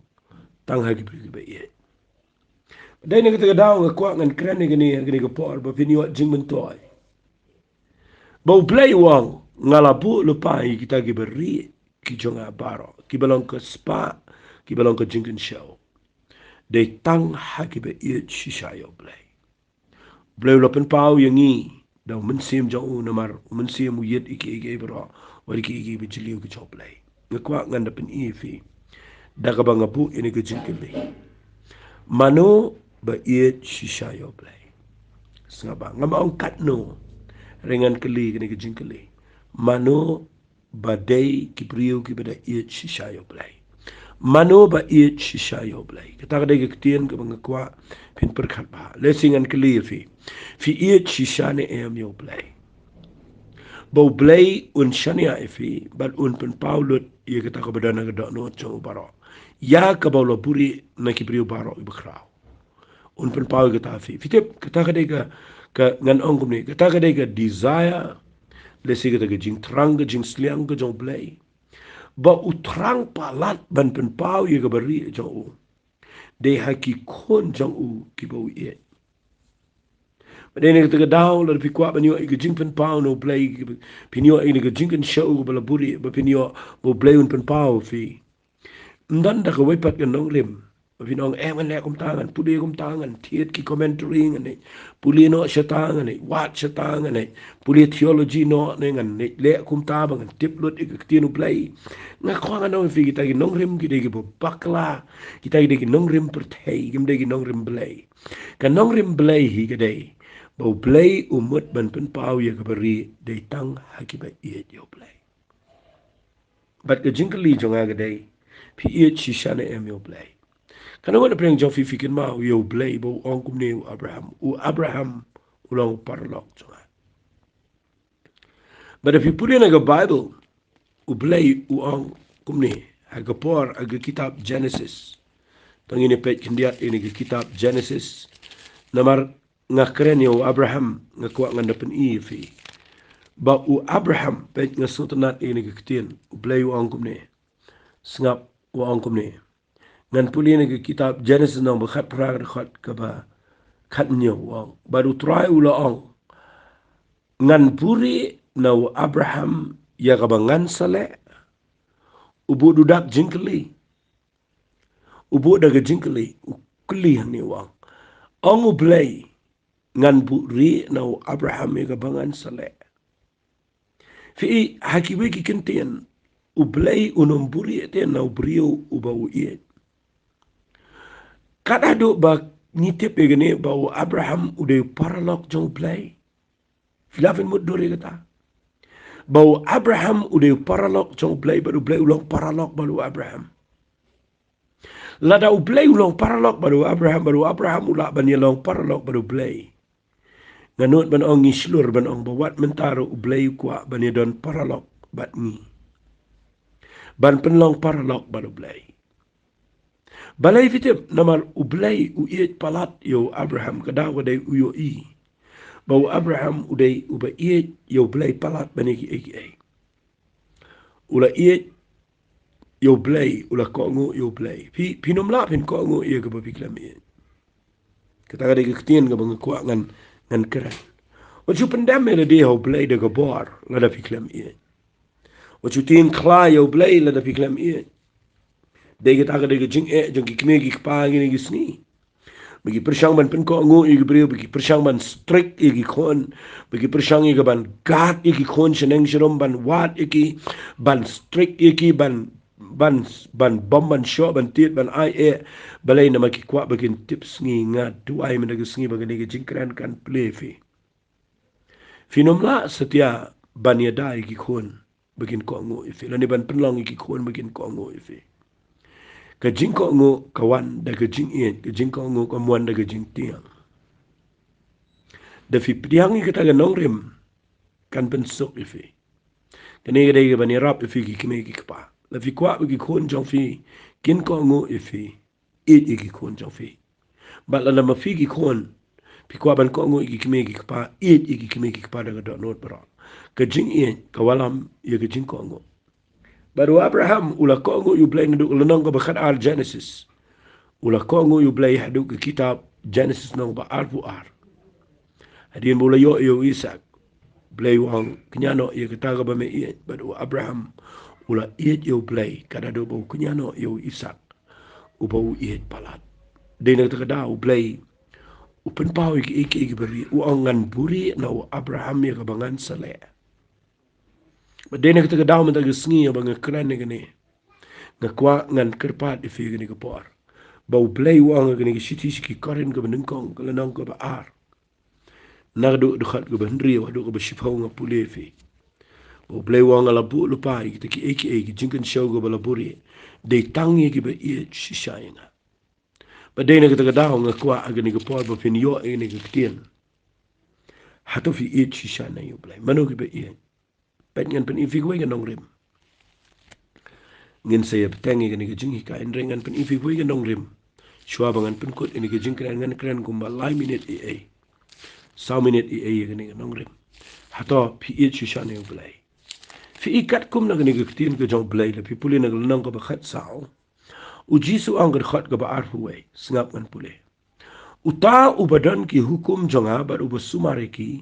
tang ha ki briew kiba ïeit. Dei na kata ka daw nga kwah ngan kren ïa kane ha kane ka por ba phin ïoh jingmyntoi. Ba U Blei u ong, nga la buh lypa ïa kita kiba rieh ki jong nga baroh, kiba long ka spah, kiba long ka jingkynshew, dei tang ha kiba ïeit shisha ïa U Blei. U Blei u la pynpaw ïa ngi da U Mynsiem jong u, namar U Mynsiem u ïeit ïa kiei kiei baroh, wat ïa kiei kiei ba jylliew ki jong U Blei. Nga kwah ngan da pyni ïa phi da kaba nga buh ïa kane ka jingkylli: mano ba ïeit shisha ïa U Blei? Sngap bha, ngam ong katno, hynrei ngan kylli kane ka jingkylli: mano ba dei ki briew kiba da ïeit shisha ïa U Blei? Mano ba ïeit shisha ïa U Blei? Kata ka dei ka ktien kaba nga kwah phin pyrkhat bha. Lehse ngan kylli ïa phi, phi ïeit shisha ne em ïa U Blei, ba U Blei un shaniah ïa phi bad un pynpaw lut ïa kata kaba don ha ka dohnud jong u baroh, ïa kaba u la buhrieh na ki briew baroh kiba khraw? Un pynpaw ïa kata ïa phi. Phi tip, kata ka dei ka, ka, ngan ong kumne, kata ka dei ka desire, lehse kata ka jingthrang, ka jingsliang ka jong U Blei, ba u thrang palat ban pynpaw ïa kaba rieh jong u dei ha ki khun jong u kiba u ïeit. Ba dei na kata ka daw, lada phi kwah ban ïoh ïa ka jingpynpaw na U Blei, phin ïoh ïa ka jingkynshew kaba la buhrieh, ba phin ïoh ba U Blei un pynpaw ïa phi, ym don da kawei pat ka nongrim. Ba phin ong, em, ngan leh kumta, ngan pule kumta, ngan thied ki commentary, ngan leh pule noh shata, ngan leh wad shata, ngan leh pule theology noh, ne ngan leh, leh kumta ba ngan tip lut ïa ka ktien U Blei. Nga kwah ngan ong ïa phi, kita ki nongrim ki dei kiba bakla, kita ki dei ki nongrim pyrthei, kim dei ki nongrim Blei. Ka nongrim Blei hi ka dei ba U Blei u mut ban pynpaw ïa kaba rieh dei tang ha kiba ïeit ïa U Blei. Bad ka jingkylli jong nga ka dei, phi ïeit shisha ne em ïa U Blei? Katno ngut na pdeng jong phi phi kynmaw ïa U Blei ba u ong kumne ïa u Abraham? U Abraham u long u paralok jong nga. Bad lada phi pule na ka Baibl, U Blei u ong kumne ha ka por, ha ka kitab Genesis. To ngin ïa peit khyndiat ïa kane ka kitab Genesis. Namar nga kren ïa u Abraham, nga kwah ngan da pyni ïa phi ba u Abraham, peit, nga sngewtynnat ïa kane ka ktien. U Blei u ong kumne. Sngap, u ong kumne: Ngan pule na ka kitab Genesis nong ba khatphra, ka dkhot kaba khathynñiew, u ong. Bad U Trai u la ong, ngan buhrieh na u Abraham ïa kaba ngan sa leh. U buh da ka jingkylli. U buh da ka jingkylli, u kylli hangne, u ong. Ong U Blei, ngan buhrieh na u Abraham ïa kaba ngan sa leh. Phi i, ha kiwei ki kyntien, U Blei un ym buhrieh te na u briew uba u ïeit. Kat haduh ba ngi tip ïa kane ba u Abraham u dei u paralok jong U Blei. Phi la phin mutdur ïa kata, ba u Abraham u dei u paralok jong U Blei, bad U Blei u long paralok bad u Abraham. Lada U Blei u long paralok bad u Abraham, bad u Abraham u lah ban ïalong paralok bad U Blei, nga nud ban ong, ngi shlur ban ong ba wat mynta ruh U Blei u kwah ban ïadon paralok bad ngi, ban pynlong paralok bad U Blei. Balei phi tip? Namar U Blei u ïeit palat ïa u Abraham. Ka daw ka dei u ïohi ba u Abraham u dei uba ïeit ïa U Blei palat ban ïa kiei kiei. U la ïeit ïa U Blei, u la kohnguh ïa U Blei. Phi, phin ym lah phin kohnguh ïa kaba phi khlem ïeit. Kata ka dei ka ktien kaba nga kwah ngan, ngan kren. Wat shu pyndem ïa lade ha U Blei da ka bor lada phi khlem ïeit. Wat shu tieng khlaiñ ïa U Blei lada phi khlem ïeit. Dei kata ka dei ka jingeh jong ki kmie ki kpa kine ki sngi. Ba ki pyrshang ban pynkohnguh ïa ki briew, ba ki pyrshang ban strict ïa ki khun, ba ki pyrshang ïa ka ban guard ïa ki khun shaneng sharum, ban wad ïa ki, ban strict ïa ki, ban, ban, ban bom, ban shoh, ban tied, ban ai eh. Balei? Namar ki kwah ba kin tip sngi. Nga duwai mynta ka sngi ba kane ka jingkren kan plie phi. Phin ym lah satia ban ïada ïa ki khun ba kin kohnguh ïa phi, lane ban pynlong ïa ki khun ba kin kohnguh ïa phi. Ka jingkohnguh ka wan da ka jingïeit, ka jingkohnguh kam wan da ka jingtieng. Da phi pdiang ïa kata ka nongrim, kan pynsuk ïa phi. Kane ka dei kaban ïarap ïa phi ki kmie ki kpa. La phi kwah ba ki khun jong phi kin kohnguh ïa phi, ïeit ïa ki khun jong phi. Bad lada ma phi ki khun phi kwah ban kohnguh ïa ki kmie ki kpa, ïeit ïa ki kmie ki kpa da ka dohnud baroh. Ka jingïeit ka wallam ïa ka jingkohnguh. Bad u Abraham u la kohnguh ïa U Blei naduh ka lynnong kaba khatar Genesis. U la kohnguh ïa U Blei haduh ka kitab Genesis nong ba arphew ar. Hadien ba u la ïoh ïa u Isaak, U Blei u ong, kñia noh ïa kata kaba me ïeit. Bad u Abraham u la ïeit ïa U Blei, kat haduh ba u kñia noh ïa u Isaak uba u ïeit palat. Dei na kata ka daw U Blei u pynpaw ïa kiei kiei kiba rieh, u ong, ngan buhrieh na u Abraham ïa kaba ngan sa leh. Bad dei na kata ka daw mynta ka sngi haba nga kren ïa kane, nga kwah ngan kyrpad ïa phi kane ka por. Ba U Blei u ong ha kane ka shithi sha ki Korinth kaba nyngkong, ka lynnong kaba ar, naduh ka dkhot kaba hynriew haduh kaba shiphew, nga pule ïa phi. Ba U Blei u ong, nga la buh lypa ïa kita kiei kiei, ki jingkynshew kiba la buhrieh, dei tang ïa kiba ïeit shisha ïa nga. Bad dei na kata ka daw nga kwah ha kane ka por ba phin ïoh ïa kane ka ktien. Hato phi ïeit shisha na ïa U Blei? Mano kiba ïeit? Peit, ngan pyni ïa phi kawei ka nongrim. Ngin sa ïa bteng ïa kane ka jinghikai, hynrei ngan pyni ïa phi kawei ka nongrim. Shuwa ba ngan pynkut ïa kane ka jingkren, ngan kren kumba lai minit ïa ei, saw minit ïa ei ïa kane ka nongrim. Hato phi ïeit shisha na ïa U Blei? Phi i katkum na kane ka ktien ka jong U Blei, la phi pule na ka lynnong kaba khatsaw, u Jisu u ong, ka dkhot kaba arphew wei, sngap ngan pule. Uta uba don ki hukum jong nga bad uba sumar ïa ki,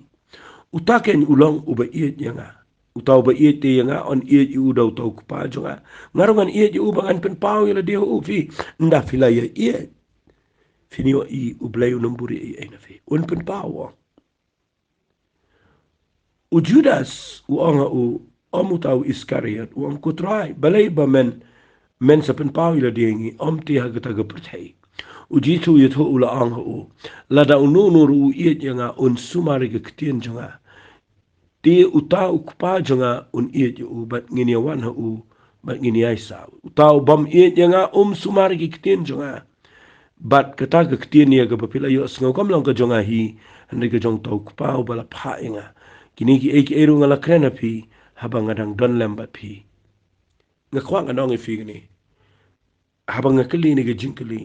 uta keiñ u long uba ïeit ïa nga. Uta uba ïeit te ïa nga un ïeit ïa u da uta u Kpa jong nga. Nga ruh ngan ïeit ïa u ba ngan pynpaw ïa lade ha u. Phi, ynda phi la ïa ïeit, phin ïohi U Blei un ym buhrieh ei ei na phi, un pynpaw, u ong. U Judas u ong ha u, um, uta u Iskariot, u ong, ko Trai, balei ba men, men sa pynpaw ïa lade ïa ngi, um, te ha kata ka pyrthei? U Jisu u ïathuh, u la ong ha u, lada uno uno ruh u ïeit ïa nga un sumar ïa ka ktien jong nga. Te uta u Kpa jong nga un ïeit ïa u bad ngin ïa wan ha u bad ngin ïaisah. Uta u bym ïeit ïa nga um sumar ïa ki ktien jong nga. Bad kata ka ktien ïa kaba phi la ïohsngew kam long ka jong nga hi, hynrei ka jong uta u Kpa uba la phah ïa nga. Kine kiei kiei ruh nga la kren ha phi haba nga dang don lem bad phi. Nga kwah ngan ong ïa phi kane, haba nga kylli ïa kane ka jingkylli,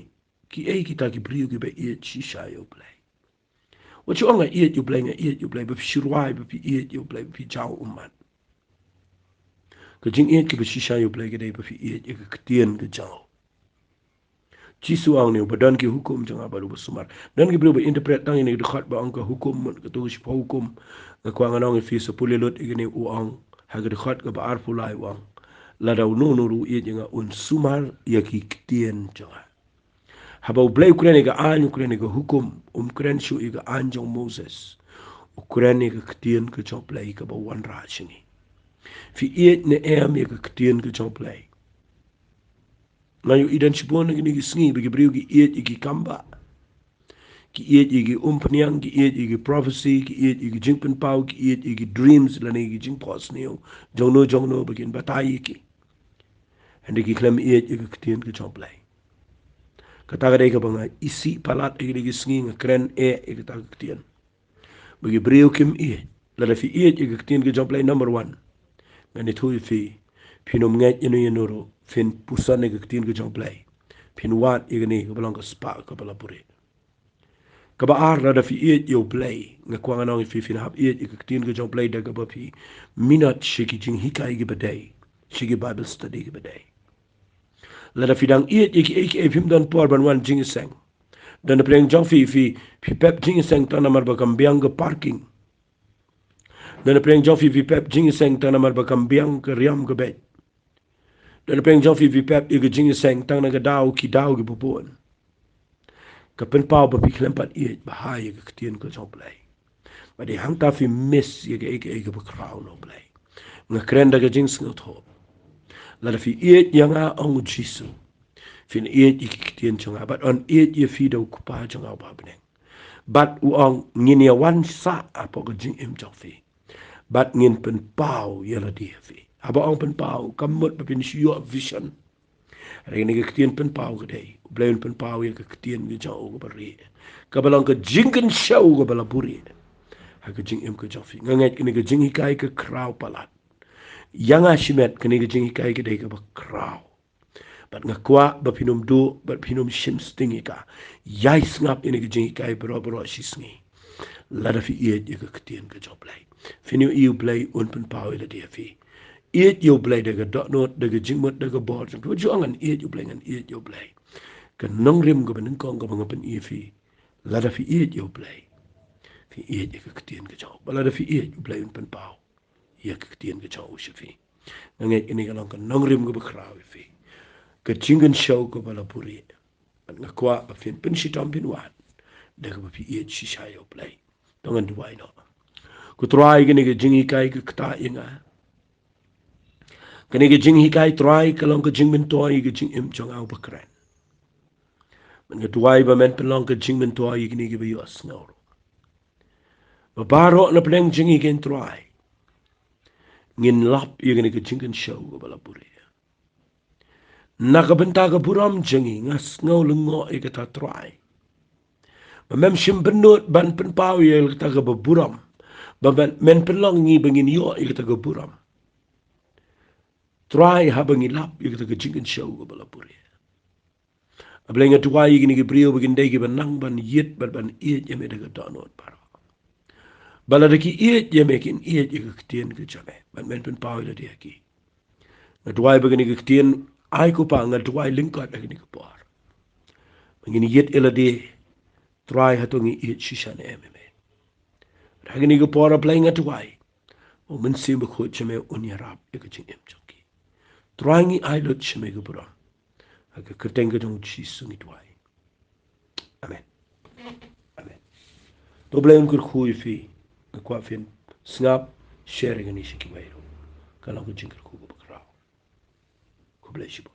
kiei kita ki briew kiba ïeit shisha ïa U Blei? Wat shu ong nga ïeit ïa U Blei, nga ïeit ïa U Blei, ba phi shu rwai ba phi ïeit ïa U Blei, ba phi jaw ummat. Ka jingïeit kaba shisha ïa U Blei ka dei ba phi ïeit ïa ka ktien ka jong u. Jisu u ong ne, uba don ki hukum jong nga bad uba sumar. Don ki briew ba interpret tang ïa kane ka dkhot ba ong ka hukum, mut kato ka shiphew hukum. Nga kwah ngan ong ïa phi, sa pule lut ïa kane, u ong ha ka dkhot kaba arphew lai, u ong, lada uno uno ruh u ïeit ïa nga un sumar ïa ki ktien jong nga. Haba U Blei u kren ïa ka aiñ, u kren ïa ka hukum, um kren shuh ïa ka aiñ jong u Moses. U kren ïa ka ktien ka jong U Blei kaba wanrah sha ngi. Phi ïeit ne em ïa ka ktien ka jong U Blei? Nga ïohi don shibun ha kine ki sngi ba ki briew ki ïeit ïa ki kambah, ki ïeit ïa ki umphniang, ki ïeit ïa ki prophecy, ki ïeit ïa ki jingpynpaw, ki ïeit ïa ki dreams lane ki jingphohsniew jong no jong no ba kin batai ïa ki. Hynrei ki khlem ïeit ïa ka ktien ka jong U Blei. Kata ka dei kaba nga isih palat ha kine ki sngi, nga kren eh ïa kata ka ktien. Ba ki briew kim ïeit. Lada phi ïeit ïa ka ktien ka jong U Blei, number one, ngan ïathuh ïa phi, phin ym ngeit ïano ïano ruh, phin puson ïa ka ktien ka jong U Blei, phin wad ïa kane kaba long ka spah kaba la buhrieh. Kaba ar, lada phi ïeit ïa U Blei, nga kwah ngan ong ïa phi, phin hap ïeit ïa ka ktien ka jong U Blei da kaba phi minot sha ki jinghikai kiba dei, sha ki Bible study kiba dei. Lada phi dang ïeit ïa kiei kiei, phim don por ban wan jingïaseng. Don napdeng jong phi, phi, phi pep jingïaseng tang namar ba kam biang ka parking. Don napdeng jong phi, phi pep jingïaseng tang namar ba kam biang ka riam ka beit. Don napdeng jong phi, phi pep ïa ka jingïaseng tang na ka daw, ki daw kiba bun. Ka pynpaw ba phi khlem pat ïeit bha ïa ka ktien ka jong U Blei. Bad dei hangta phi miss ïa kaei kaei kaba khraw na U Blei. Nga kren da ka jingsngewthuh. Lada phi ïeit ïa nga, ong u Jisu, phin ïeit ïa ki ktien jong nga, bad yn ïeit ïa phi da U Kpa jong nga uba ha bneng. Bad u ong, ngin ïa wan sah hapoh ka jingim jong phi, bad ngin pynpaw ïa lade ïa phi. Haba ong pynpaw, kam mut ba phin shu ïoh vision. Hynrei kane ka ktien pynpaw ka dei, U Blei un pynpaw ïa ka ktien ka jong u kaba rieh, kaba long ka jingkynshew kaba la buhrieh ha ka jingim ka jong phi. Nga ngeit kane ka jinghikai ka khraw palat. Ïa nga shimet kane ka jinghikai ka dei kaba khraw. Bad nga kwah ba phin ym duh, bad phin ym shim sting ïa ka. Ïai sngap ïa kane ka jinghikai baroh baroh shi sngi. Lada phi ïeit ïa ka ktien ka jong U Blei, phin ïohi U Blei un pynpaw ïa lade ïa phi. Ïeit ïa U Blei da ka dohnud, da ka jingmut, da ka bor jong phi. Wat ju ong ngan ïeit ïa U Blei, ngan ïeit ïa U Blei. Ka nongrim kaba nyngkong kaba nga pyni ïa phi, lada phi ïeit ïa U Blei, phi ïeit ïa ka ktien ka jong u. Bad lada phi ïeit, U Blei un pynpaw ïa ka ktien ka jong u sha phi. Nga ngeit kane ka long ka nongrim kaba khraw ïa phi, ka jingkynshew kaba la buhrieh. Bad nga kwah ba phin pynshitom, phin wad da kaba phi ïeit shisha ïa U Blei. To ngin duwai noh. Ko Trai, kane ka jinghikai ka ktah ïa nga. Kane ka jinghikai, Trai, ka long ka jingmyntoi ïa ka jingim jong nga uba kren. Bad nga duwai ba men pynlong ka jingmyntoi ïa kine kiba ïohsngew ruh, ba baroh napdeng jong ngi, ko Trai, ngin lap ïa kane ka jingkynshew kaba la buhrieh. Na ka bynta ka burom jong ngi, nga sngew lyngngoh ïa kata, Trai, ba mem shym pynnud ban pynpaw ïa kata kaba burom, ba men, men pynlong ngi ba ngin ïoh ïa kata ka burom, Trai, haba ngi lap ïa kata ka jingkynshew kaba la buhrieh. A Blei, nga duwai ïa kine ki briew ba kin dei kiba nang ban ïeit bad ban ïeit ïa me da ka dohnud baroh. Ba lada ki ïeit ïa me, kin ïeit ïa ka ktien ka jong me, bad men pynpaw ïa lade ïa ki. Nga duwai ba kane ka ktien, ai ko Pa, nga duwai lyngkot ha kane ka por, ba ngin ïeit ïa lade, Trai, hato ngi ïeit shisha ne em ïa me. Ha kane ka por, A Blei, nga duwai ba U Mynsiem Bakhuid jong me un ïarap ïa ka jingim jong ki. Trai, ngi ai lut sha me ka burom. Ha ka kyrteng ka jong U Jisu ngi duwai. Amen. Amen. To U Blei un kyrkhu ïa phi. Nga kwah phin sngap, share ïa kane sha kiwei ruh. Ka long ka jingkyrkhu kaba khraw. Khublei shibun.